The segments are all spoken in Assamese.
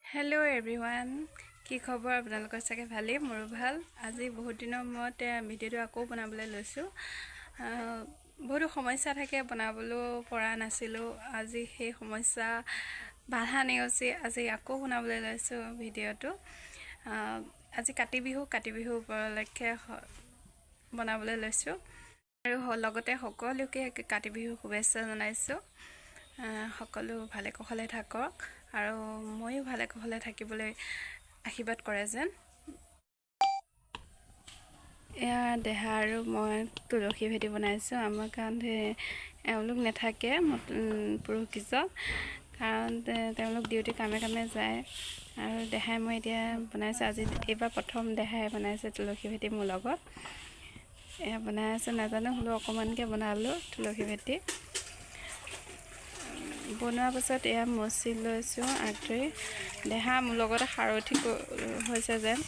হেল্ল' এভৰিৱান, কি খবৰ আপোনালোকৰ? চাগে ভালেই, মোৰো ভাল। আজি বহুত দিনৰ মূৰত ভিডিঅ'টো আকৌ বনাবলৈ লৈছোঁ। বহুতো সমস্যা থাকে, বনাবলৈও পৰা নাছিলোঁ। আজি সেই সমস্যা বাধা নেওচি আজি আকৌ বনাবলৈ লৈছোঁ ভিডিঅ'টো। আজি কাতি বিহু, কাতি বিহু উপলক্ষে বনাবলৈ লৈছোঁ আৰু লগতে সকলোকে কাতি বিহুৰ শুভেচ্ছা জনাইছোঁ। সকলো ভালে কুশলে থাকক আৰু ময়ো ভালে কুশলে থাকিবলৈ আশীৰ্বাদ কৰে যেন। এয়া দেহা আৰু মই তুলসী ভেটি বনাইছোঁ আমাৰ, কাৰণ এওঁলোক নাথাকে পুৰুষকেইজন, কাৰণ তেওঁলোক ডিউটি কামে কামে যায় আৰু দেহাই মই এতিয়া বনাইছোঁ। আজি এইবাৰ প্ৰথম দেহাই বনাইছে তুলসী ভেটি মোৰ লগত। এয়া বনাই আছে, নাজানো হ'লেও অকণমানকৈ বনালোঁ তুলসী ভেটি। বনোৱাৰ পাছত এয়া মচি লৈছোঁ আগধৰি। দেহা মোৰ লগতে সাৰথি হৈছে যেন,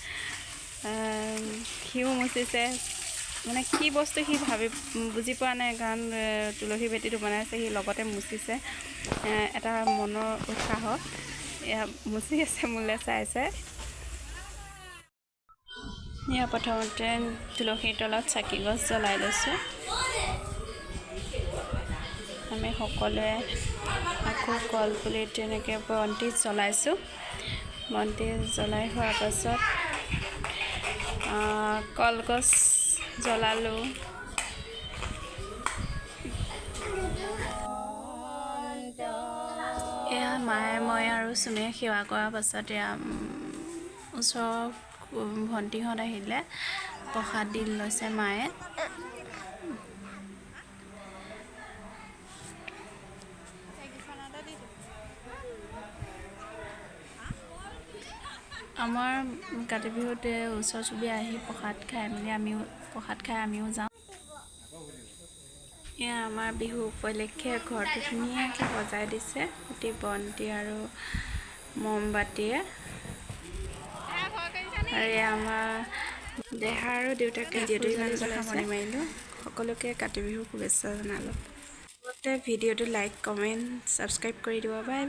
সিও মচিছে। মানে কি বস্তু সি ভাবি বুজি পোৱা নাই, কাৰণ তুলসী ভেটিটো বনাইছে, সি লগতে মুচিছে এটা মনৰ উৎসাহত। এয়া মুচি আছে মোলৈ চাই চাই। এয়া প্ৰথমতে তুলসীৰ তলত চাকি গছ জ্বলাই লৈছোঁ আমি সকলোৱে। আকৌ কলপুলিত তেনেকৈ বন্তি জ্বলাইছোঁ। বন্তি জ্বলাই হোৱাৰ পাছত কলগছ জ্বলালোঁ। এয়া মায়ে, মই আৰু চুমীয়ে সেৱা কৰাৰ পাছত এয়া ওচৰৰ ভণ্টিহঁত আহিলে, প্ৰসাদ দি লৈছে মায়ে। আমাৰ কাতি বিহুতে ওচৰ চুবুৰীয়া আহি প্ৰসাদ খাই মেলি আমিও প্ৰসাদ খাই আমিও যাওঁ। এয়া আমাৰ বিহু উপলক্ষে ঘৰটো ধুনীয়াকৈ সজাই দিছে গোটেই বন্তি আৰু মমবাতিৰে। আৰু এয়া আমাৰ দেহা আৰু দেউতাকে ভিডিঅ'টো ইমানতে সামৰণি মাৰিলোঁ। সকলোকে কাতি বিহুৰ শুভেচ্ছা জনালোঁ। লগতে ভিডিঅ'টো লাইক, কমেণ্ট, ছাবস্ক্ৰাইব কৰি দিব। Bye bye.